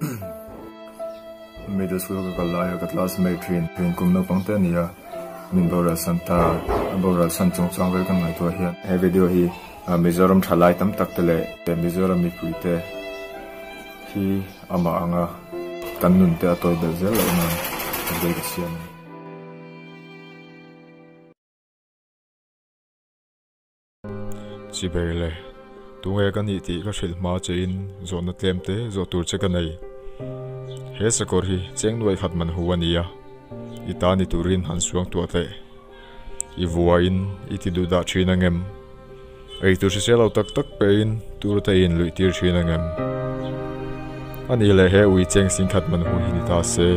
Middle school ka kal laia ka classmate thin thin kum naupang te a ni a, min boral san ta a boral san chung chuang vel kan ngaihtuah hian he video hi Mizoram thalai tam tak te leh Mizoram mipui te hi amah anga kan nun te a tawi belh zel loh nan ka bei ka siam a ni. Chibai le, tunge ka nih tih ka hrilh hma che in zawhna tlem te zawh tur che ka nei. He sakawr hi cheng nuai khat man hu a ni a, i ta ni turin han suang tuah teh. I vua in i ti duh dah thin ang em? Ei tur hrisel lo tak tak pe in tur te in luih tir thin ang em? A nih leh he ui cheng sing khat man hu hi ni ta se.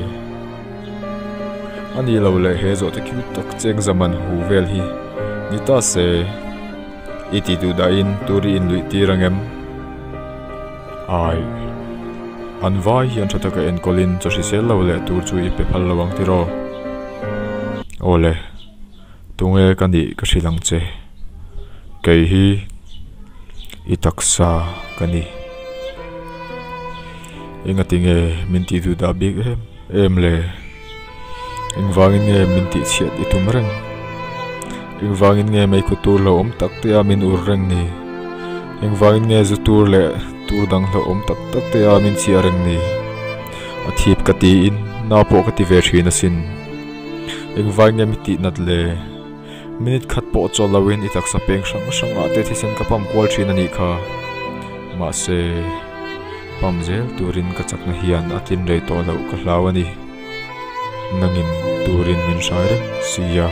A nih loh leh he zawhte cute tak cheng za man hu vel hi ni ta se. I ti duh dahin tur i inluih tir ang em? Ai. An vai hian tha taka enkawlin chaw hrisel lo leh tur chu i pe phal lo ang tiraw? Aw le, tunge ka nih ka hrilh ang che. Kei hi i taksa ka ni. Engati nge min tih duh dah bik em em le? Engvangin nge min tih chhiat i tum reng? Engvangin nge meikhu tur lo awm tak te a min ur reng ni? Engvangin nge zu tur leh tur dang hlauh awm tak tak te a min chhiah reng ni? A thip ka tiin na pawh ka ti ve thin asin. Engvangin nge mi tih nat le? Minute khat pawh chawl loin i taksa peng hrang hrangah te thisen ka pump kual thin a nih kha. Mahse, pump zel turin ka chakna hian a tlin rei tawh loh ka hlau a ni. Nangin turin min hrai reng si a,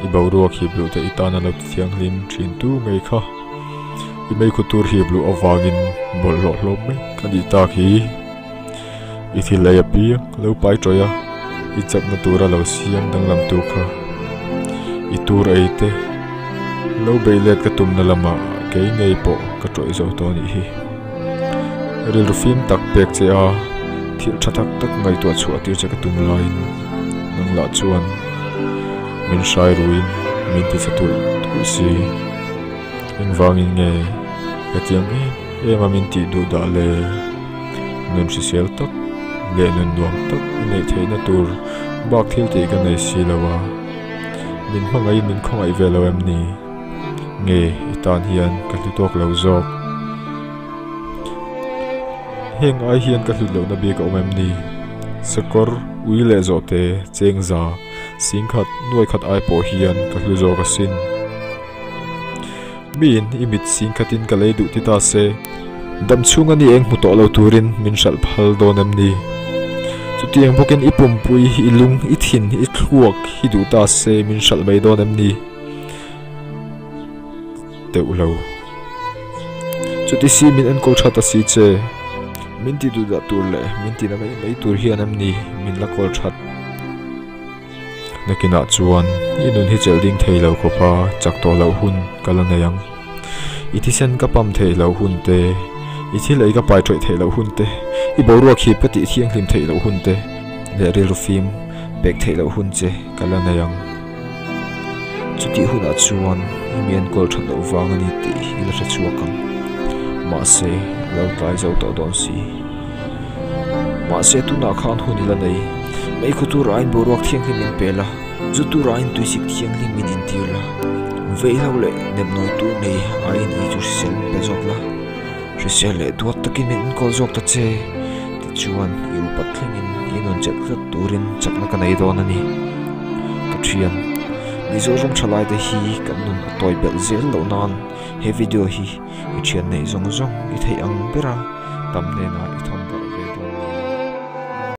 i boruak hip luh te i tana lo ti thianghlim thin tu ngei kha. I meikhu tur hip luh avangin bawlhhlawh hlawm mai ka nih tak hi. I thil ei apiang lo pai tawih a, i chakna tura lo siam danglam tu kha i tur ei te lo beih let ka tumna lamah kei ngei pawh ka tawih zo tawh a nih hi. Rilru fim tak pek che a, thil tha tak tak ngaihtuah chhuah tir che ka tum laiin nang lah chuan min hrai ruin min ti chhe tulh tulh si. Engvangin nge hetiang em em a min tih duh dah le? Nun hrisel tak leh nun nuam tak i neih theihna tur bak thil tih ka nei si lo a, min hmangaihin min khawngaih ve lo em ni? Nge i tan hian ka hlu tawk lo zawk? Heng ai hian ka hlut lohna bik a awm em ni? Sakawr, ui leh zawhte, chengza, singkhat, nuaikhat ai pawh hian ka hlu zawk asin. Miin i mit sing khatin ka lei duh ti ta se, dam chhunga ni eng hmu tawh lo turin min hralh phal dawn em ni? Chutiang bawkin i pumpui, i lung, i thin, i thluak hi duh ta se min hralh mai dawn em ni? Deuh lo. Chuti si min enkawl tha ta si che, min ti duh dah tur leh min ti na mai mai tur hian em ni min la kawl that? Nakinah chuan i nun hi chelh ding thei lo khawpa chak tawh loh hun ka la nei ang. I thisen ka pam theih loh hun te, i thil ei ka pai ṭawih theih loh hun te, i boruak hip ka tih thianghlim theih loh hun te leh rilru fim pek theih loh hun che ka la nei ang. Chutih hunah chuan i mi enkawl ṭhat loh vang a ni tih i la hre chhuak ang. Mahse, a lo tlai zo tawh dawn si. Mahse, tunah khan hun i la nei. Meikhu turain boruak thianghlim min pe la, zu turain tuisik thianghlim min intir la, veihlo leh nepnawi tur nei aiin ei chu hrisel min pe zawk la, hrisel leh duat takin min enkawl zawk ta che. Tichuan, i upat thlengin i nun chelh tlat turin chakna ka nei dawn a ni. Ka thian, Mizoram thalaite hi kan nun a tawi belh zel loh nan he video hi i thian neih zawng zawng i theih ang bera tam hnenah i thawn darh.